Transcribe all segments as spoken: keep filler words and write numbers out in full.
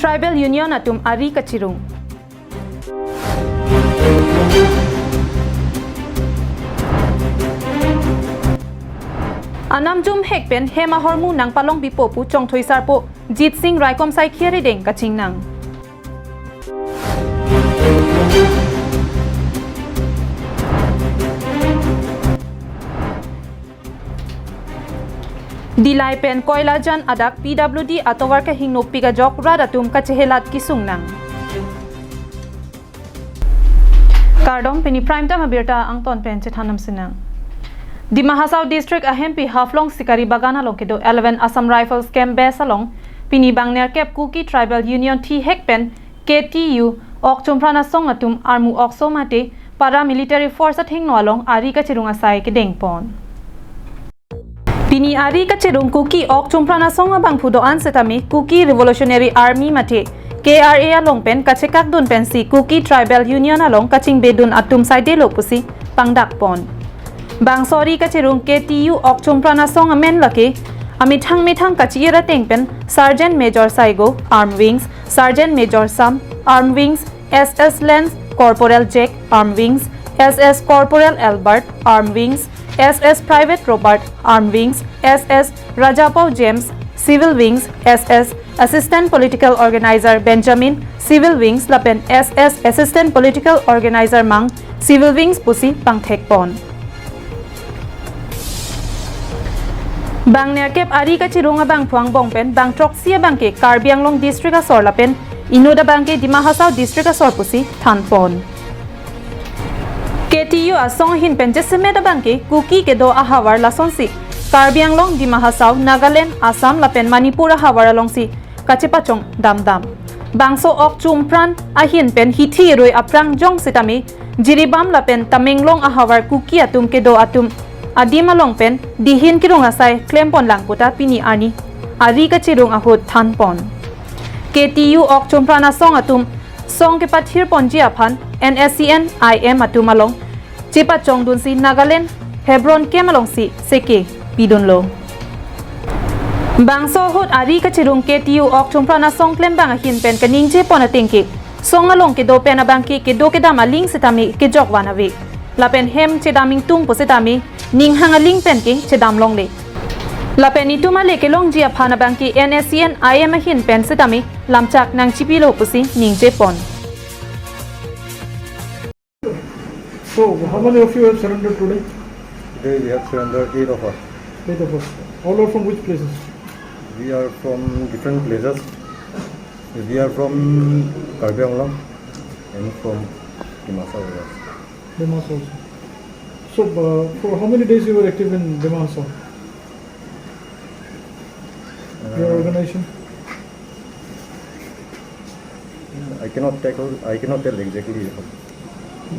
Tribal Union atum ari kachirung. Anamjum hek pen hem ahormu nangpalong bipo pu chongthui sarpo Jit Singh Raikom Saikia Rideng kachingnang. Dillai pen koila jan adak P W D atovar kahingno pik ajok rat atum kachehelat kesung nang. Kardom, pini Prime Time abirta angton pen chethan nam sinang. Dima Hasao District ahempi Haflong Sikari Bagan along kedo eleven Assam Rifles Camp Base along pini bang nerkep Kuki Tribal Union thihek pen K T U ok chumpran asong atum armu okso mate paramilitary force athengno along ari kachirung asai kedengpon. Pini ari kachirung Kuki ok chumpran asong abangphu do-an setame Kuki Revolutionary Army mate K R A along pen kachekakdun pensi Kuki Tribal Union along kachingbedun atum saidelo pusi pangdakpon. Bangso ari kachirung K T U ok chumpran asong amen lake amethang methang kachi-ir ateng pen Sergeant Major Saigo, Armed Wings, Sergeant Major Sam, Armed Wings, S S Lance Corporal Jack, Armed Wings, S S Corporal Albert, Armed Wings, S S Private Robert, Armed Wings, S S Rajapao James, Civil Wings, S S Assistant Political Organizer Benjamin, Civil Wings, lapen S S Assistant Political Organizer Mang, Civil Wings pusi pangthekpon. Bang nerkep ari kachirung abangphu angbong pen bang throksi abangke Karbi Anglong District asor lapen inut abangke Dima Hasao District asor pusi thanpon. K T U asong ahin pen jasemet abangke Kuki kedo ahavar lasonsi Karbi Anglong, Dima Hasao, Nagaland, Assam lapen Manipur ahavar alongsi kachepachong damdam. Bangso ok chumpran ahin pen hithi rui aphrang jong setame Jiribam lapen Tamenglong ahavar Kuki atum kedo atum adim along pen dihin kirung asai klempon lang puta pini arni ari kachirung ahut thanpon. K T U ok chumpran asong atum song kepathirponji aphan N S C N I M atum along chepachongdunsi Nagaland Hebron camp alongsi seke pidunlo. Bangso ahut ari kachirung K T U ok chumpran asong klembang ahin pen kaningjepon atengke song along kedo pen abangke kedo kedam aling setame kejok van ave. Lapen hem chedam ingtung pusitame ninghang aling penke chedam longle. Lapen itum ale kelongji aphan abangke N S C N I M ahin pen setame lamchak nangchipilo pusi ningjepon. So, how many of you have surrendered today? Today we have surrendered eight of us. Eight of us. All are from which places? We are from different places. We are from Karbi Anglong and from Dima Hasao area. Dima Hasao also. So, uh, for how many days you were active in Dima Hasao? Your Uh, organization? I cannot tell, I cannot tell exactly.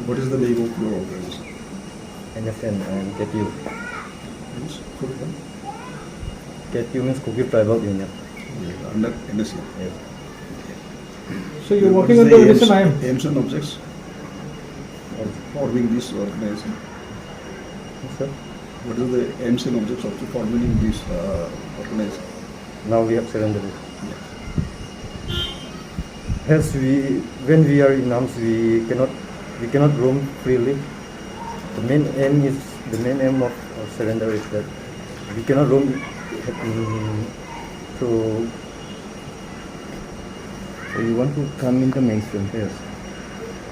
What is the name of your organization? N S N and K T U. Means, full form? K T U means Kuki Tribal Union. Yeah, under N S N. Yes. So you're What working is under the N S N I M? Aims, aims and objects of forming this organization? Yes, sir. What is the aims and objects of forming this, uh, organization? Now we have surrendered. Yeah. As we, when we are in arms, we cannot, we cannot roam freely. The main aim is, the main aim of, of surrender is that we cannot roam, mm, to, so you want to come in the mainstream? Yes.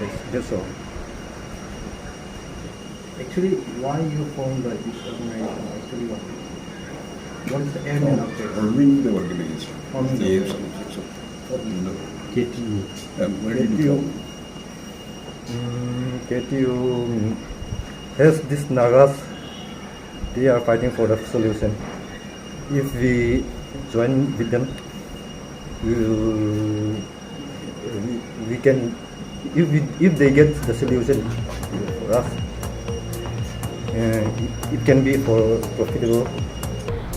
Yes, that's all. Actually, why you formed the, this organization? Actually, what? What is the aim and objective? Forming the organization. Forming the The aims and objective. Forming the K T U. And where did you K T U. Form? Mm, K T U, mm, has these Nagas, they are fighting for the solution. If we join with them, we will, we, we can, if we, if they get the solution for us, uh, it, it can be for profitable.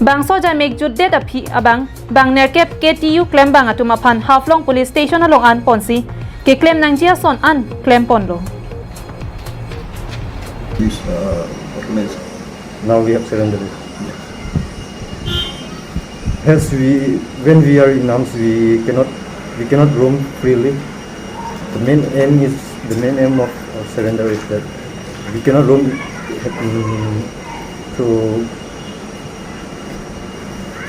Bangso jam ekjut det aphi abang, bang nerkep K T U klembang atum aphan Haflong Police Station along an ponsi keklem nangji ason an klemponlo. This, uh, organization. Now we have surrendered. Yeah. As we, when we are in arms, we cannot, We cannot roam freely. The main aim is, the main aim of uh, surrender is that we cannot roam, mm, to.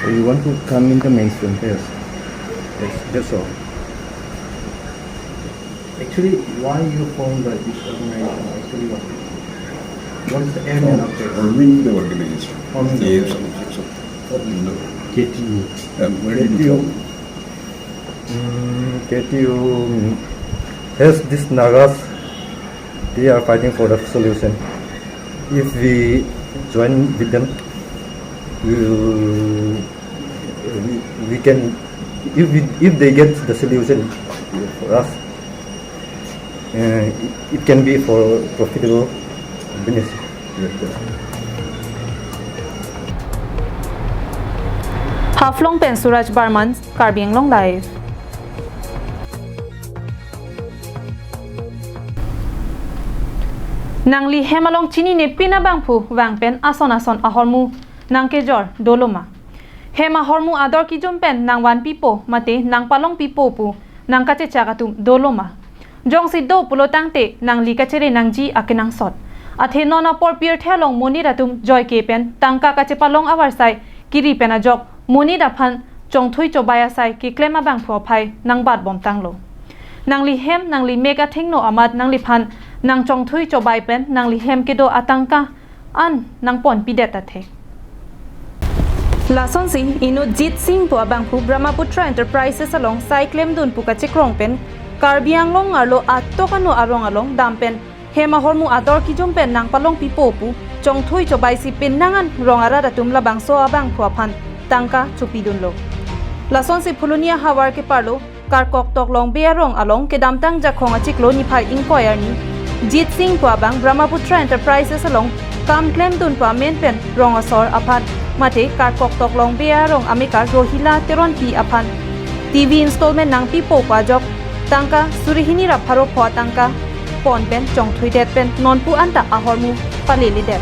So you want to come in the mainstream? Yes. Yes, that's all. Actually, why you formed the, this organization? Actually, what, what is the aim and objective? Forming the organization. Forming the Yes, organization. Yes, yes. What is the K T U. And where did you K T U. Form? Mm, K T U, mm, has these Nagas, they are fighting for the solution. If we join with them, we, we, we can, if we, if they get the solution for us, uh, it, it can be for profitable business. Haflong pen Suraj Barman, Karbi Anglong Live. Nangli hem along chinine pin abangphu vang pen ason ason ahormu nangkejor doloma? Hem ahormu ador kijum pen nangvanpipo mate nangpalongpipo pu nangkachechak atum doloma? Jongsi do pulo tangte nangli kachere nangji akenangsot. Athe non apor pirthe along monit atum joike pen tangka kachepalong avarsai kiri pen ajok monit aphan chongthui chobai asai keklem abangphu aphai nangbatbomtanglo. Nangli hem nangli mek athengno amat nangliphan nangchongthui chobai pen nangli hem kedo atangka an nangponpidet athe. Lasonsi inut Jit Singh pu abangphu Brahmaputra Enterprises along sai klemdun pu kachekrong pen Karbi Anglong arlo atok ano arong along dam pen hem ahormu ador kijum pen nangpalongpipo pu chongthui chobaisi penang an rong arat atum labangso abangphu aphan tangka chopidunlo. Lasonsi Phuloni ahavar keparlo Karkok Toklongbe arong along kedamtang Jakhong achiklo niphai ingkoi arni Jit Singh pu abang Brahmaputra Enterprises along kam klemdun pu amen pen rong asor aphan mate Karkok Toklongbe arong amekar Rohila Teronpi aphan T V installment nangpipo pu ajok tangka suri hini ra pharo pho tangka pon pen chongthuidet pen nonpu anta ahormu paleledet.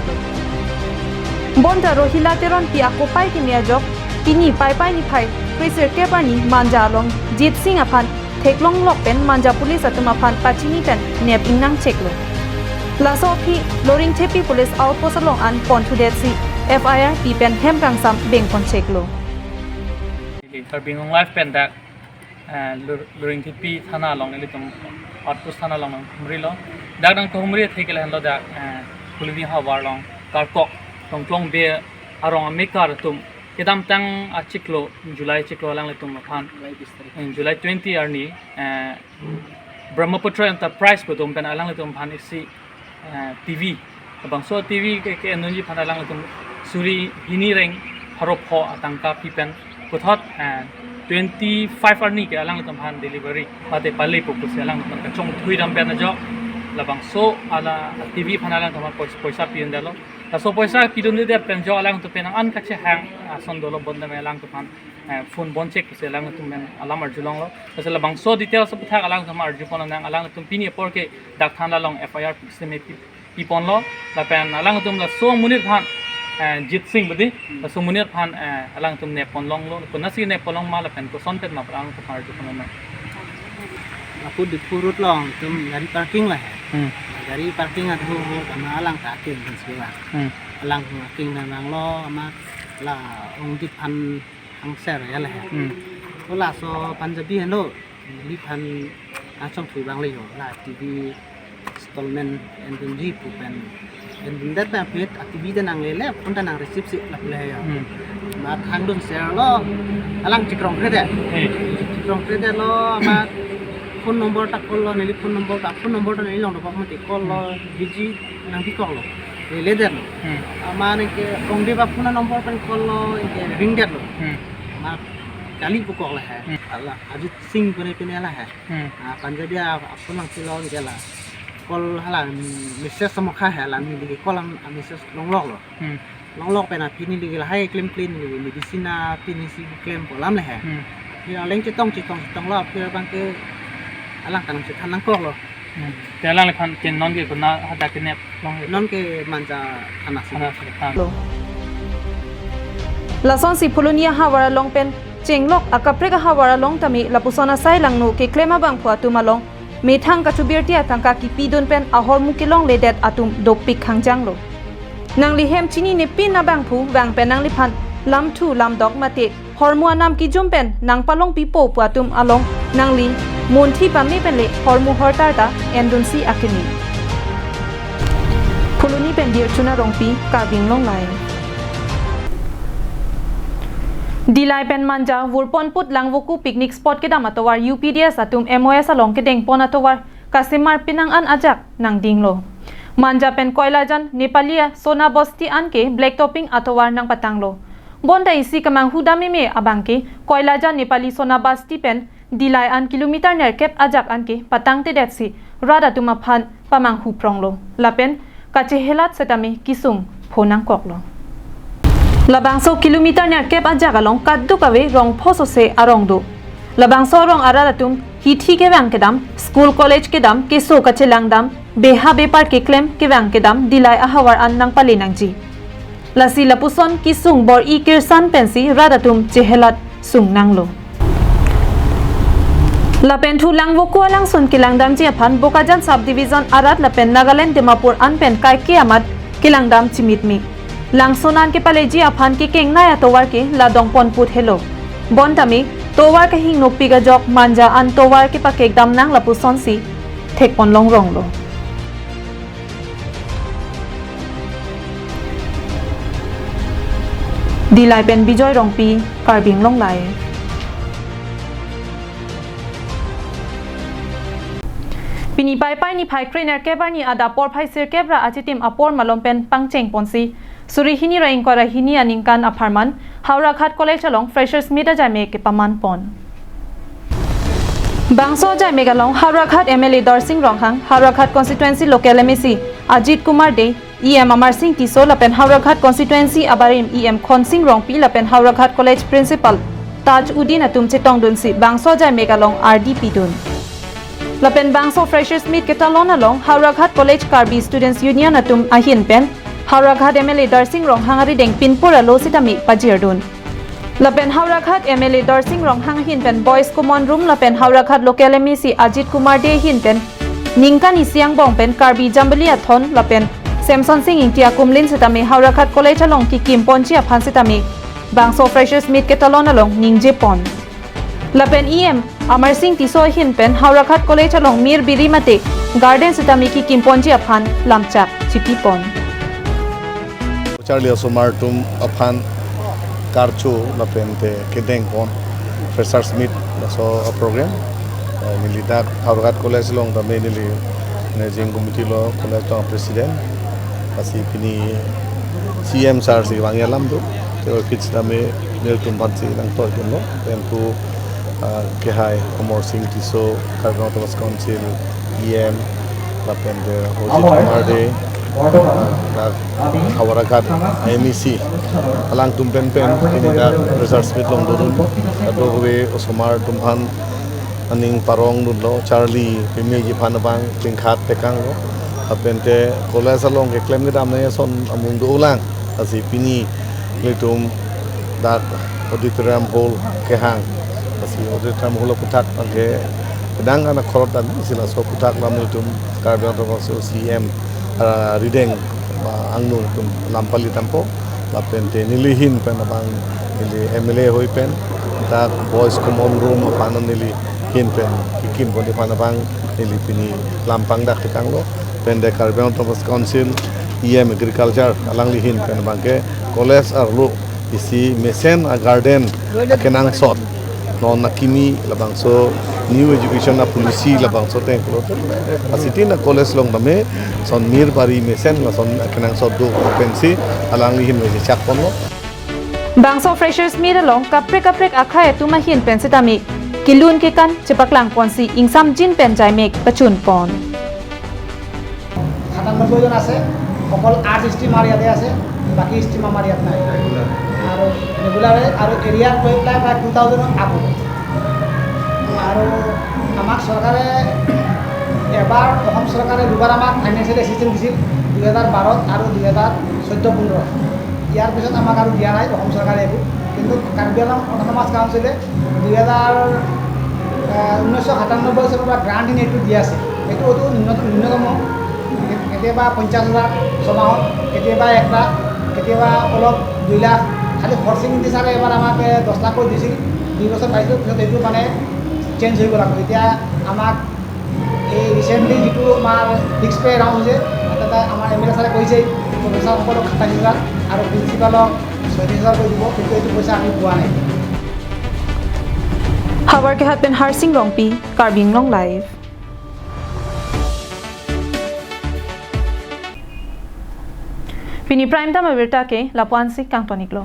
Bonta Rohila Teronpi akopai kimi ajok pini Paipai niphai kre sirkep arni Manja along Jit Singh aphan theklonglok pen Manja police atum aphan pachini pen nep ingnangcheklo. Laso aphi Loringthepi police outpost along an ponthudetsi F I R pi pen hem kangsam bengponcheklo. Karbi Anglong Live pen dak, eh, Lor-, Loringthepi thana along nelitum outpost thana along nangkehumrilo. Dak nangkehumri athe ke lahenlo dak, eh, Phuloni havar along Karkok Toklongbe arong amekar atum kedamtang achiklo, July chiklo alanglitum aphan, July bis tarik. Eh, July twenty arni, eh, Brahmaputra Enterprise pu atum pen alanglitum aphan isi, eh, T V. Labangso T V ke, ke-endunji aphan alanglitum suri hini reng pharo pho atangka pi pen puthot, eh, twenty-five arni ke alanglitum aphan delivery mate palepo pusi alanglitum aphan kachongthui dam pen ajok labangso ala T V aphan alanglitum aphan pois-, poisa pidundetlo. Laso poisa pidundedet pen ajok alangtum pen an kachehang ason dolo, bonta me alangtum aphan, eh, phone bonchek pusi alangtum pen alam arjulonglo. Laso labangso details aputhak alangtum arjupon nang, alangtum pini apor ke dak thana along F I R pi seme pi, piponlo. Lapen alangtum laso amonit aphan, eh, Jit Singh bodi, laso amonit aphan, eh, alangtum nepponlonglo. Konatsi nepponlong ma lapen koson pen ma alangtum arjupon nang. Lapu Diphu road along itum gari parking lahai. Hmm. Gari parking athu kana alang ta aking kan sila. Hmm. Alang aking nanglo amat la ongdip an angser ya lahai. Hmm. Ko laso Punjabi heno, neliphan achongthui abang le ho, la T V installment endunji pu pen endundet pen aphi a T V ta nanglele, phone ta nang receive si lapu le ho. Hmm. Amat hangdun serlo, alang chikrong kredet. Hmm. Chikrong kredetlo, amat phone number ta call lo, neli phone number ta, phone number ta neli long dokok mati call lo, busy nangpikoklo. Leledetlo. Hmm. Amat anke ongdip aphone number pen call lo, anke ringdetlo. Hmm. Amat kali pukok lahai. Hmm. Ala Ajit Singh pu ne pine lahai. Hmm. Ah, Punjabi aphone nangchilo anke la. Call hala, mm, message samokha hai la, neli call am, ah, message longloklo. Hmm. Longlok pen aphi neli lahai klem klem neli medicine aphi neli si klempo alam lahai. Hmm. Aphi aleng chetong chetong chetonglo aphi abang ke alang kanang chethan nangkoklo. Hmm. Te alangliphan ke non ke kona hadak ke neplong ke. Non ke Manja thana si. Thana si, thana. Lasonsi Phuloni ahavar along pen Tenglok akaprek ahavar along tame lapuson asai langno keklem abangphu atum along methang kachubirti atangka kipidun pen ahormu kelongledet atum dopik hangjanglo. Nangli hem chininepin abangphu vang pen nangliphan lamthu lamdok mate hormu anam kijum pen nangpalongpipo pu atum along nangli munthi pame pen le hormu hortar ta endunsi akeme. Phuloni pen Dirchuna Rongpi, Karbi Anglong Live. Dillai pen Manja vurpon put Langvoku picnic spot kedam atovar U P D S atum M O S along kedengpon atovar kasemar pinang an ajak nangdinglo. Manja pen Koilajan Nepali Sona Basti an ke black topping atovar nangpatanglo. Bonta isi kemanghu dam meme abang ke Koilajan Nepali Sona Basti pen Dillai an kilometer nerkep ajak an ke patangtedetsi rat atum aphan pamanghu pronglo. Lapen kachehelat setame kesung pho nangkoklo. Labangso kilometer nerkep ajak along kadokave rong phosose arong do. Labangso arong arat atum hithi kevang kedam, school college kedam, keso kachelang dam, beha bepar keklem kevang kedam, Dillai ahavar an nangpale nangji. Lasi lapuson kesung bor-i kirsan pensi rat atum chehelat sung nanglo. Lapen thu Langvoku alangsun kelangdamji aphan Bokajan subdivision arat lapen Nagaland Dimapur an pen kaike amat kelangdam chimitmi. Langsun an kepaleji aphan kekengnei atovar ke la dongpon put helo. Bonta me tovar kahingnopik ajok Manja an tovar kepakekdam nang lapusonsi thekpon longronglo. Dillai pen Bijoy Rongpi, Karbi Anglong Live. Pini Paipai niphai krenerkep arni adap porphai sirkep ra achitim apor malom pen pangchengponsi suri hini ra ingkoi ra hini aningkan apharman Howraghat College along Freshers Meet ajaimek kepamanpon. Bangso ajaimek along Howraghat M L A Darsing Ronghang, Howraghat Constituency Local M A C Ajit Kumar Dey, E M Amarsing Tisso lapen Howraghat Constituency abarim E M Khonsing Rongpi lapen Howraghat College Principal Taj Uddin atum chetongdunsi bangso ajaimek along ardi pidun. Lapen bangso Freshers Meet ketalon along Howraghat College Karbi Students Union atum ahin pen Howraghat M L A Darsing Ronghang arideng pinpur alo sitame pajirdun. Lapen Howraghat M L A Darsing Ronghang ahin pen Boys Common Room lapen Howraghat Local M A C Ajit Kumar Dey ahin pen ningkan isi angbong pen Karbi Jambili Athon lapen Semson Sing Ingti akumlin sitame Howraghat College along kekimponji aphan sitame bangso Freshers Meet ketalon along ningjepon. Lapen E M Amarsing Tisso ahin pen Howraghat College along mir biri mate garden sitame kekimponji aphan lamchak chipipon. Charli osomar atum aphan karcho lapen te kedengpon Freshers Meet laso program. Eh, neli dak Howraghat College along tame neli managing committee lo, college along president. Lasi pini C M sir si vangji alam do. Te orchid tame nelitum aphansi nangtoidunlo. Pen tu, ah, kehai Amarsing Tisso, Karbi Anglong Autonomous Council E M, lapen te Ajit Kumar Dey, ah, dak Howraghat M A C, alangtum pen pen pini dak Freshers Meet longdun. Kadokave osomar atum aphan aning parongdunlo, charli pemeji aphan abang tingkhat tekanglo. Lapen te college along keklem kedam nangji ason amung dolang. Lasi pini nelitum dak auditorium hall kehang. Lasi auditorium hall aphuthak abang ke kedang ana khorot dan si laso aphuthak lam nelitum Karbi Anglong Autonomous C M, ah, arideng, ah, angno atum lam pali tampo. Lapen te neli ahin pen abang neli M L A ahoi pen dak Boys Common Room aphan neli ahin pen kekimponji aphan abang neli pini lam pangdak tekanglo. Pen te Karbi Anglong Autonomous Council E M Agriculture alangli ahin pen abang ke college arlo isi mesen a-garden akenangsot non akimi labangso New Education a-Policy labangso tengklo. Asitin a-college along tame son mir bari mesen lason akenangsot do pensi alangli ahin mesi chakponlo. Bangso Freshers Meet along kaprek kaprek akhai atum ahin pen sitame kelun kekan chepaklangponsi ingsamjin pen jaimek pachunpon. সাতানব্বই জন আছে, অকল arts stream আমাৰ ইয়াতে আছে, বাকী ষ্ট্ৰীম আমাৰ ইয়াত নাই। আৰু ৰেগুলাৰে আৰু এৰিয়াত লৈ পেলাই প্ৰায় টু থাউজেণ্ডত আপ হ'ব। আৰু আমাক চৰকাৰে এবাৰ, অসম চৰকাৰে দুবাৰ আমাক ফাইনেন্সিয়েল এচিষ্টেঞ্চ দিছিল, দুহেজাৰ বাৰত আৰু দুহেজাৰ চৈধ্য পোন্ধৰ। ইয়াৰ পিছত আমাক আৰু দিয়া নাই অসম চৰকাৰে একো। কিন্তু কাৰ্বি আংলং অট'নমাছ কাউন্সিলে দুই হাজাৰ, আহ, ঊনৈছশ সাতানব্বৈ চনৰ পৰা গ্ৰাণ্ট ইন এইটো দি আছে। এইটো অতি ন্যূনতম, ন্যূনতম। কেতিয়াবা পঞ্চাছ হাজাৰ ছমাহত, কেতিয়াবা এক লাখ, কেতিয়াবা অলপ দুই লাখ। খালি হৰসিং ইংতি ছাৰে এবাৰ আমাক, এ, দহ লাখকৈ দিছিল, দুই বছৰ পাইছিলোঁ, পিছত এইটো মানে চেঞ্জ হৈ গ'ল আকৌ। এতিয়া আমাক এই ৰিচেণ্টলি যিটো আমাৰ ফিক্স পে' ৰাউণ্ড হৈছে, তাতে আমাৰ এম এল এ ছাৰে কৈছে, প্ৰফেচাৰসকলক সাতাইছ হাজাৰ আৰু প্ৰিন্সিপালক ছয়ত্ৰিছ হাজাৰকৈ দিব, কিন্তু এইটো পইচা আমি পোৱা নাই। Howraghat pen Harsing Rongpi, Karbi Anglong Live. Pini prime time abirta ke lapu-ansi kangton-iklo.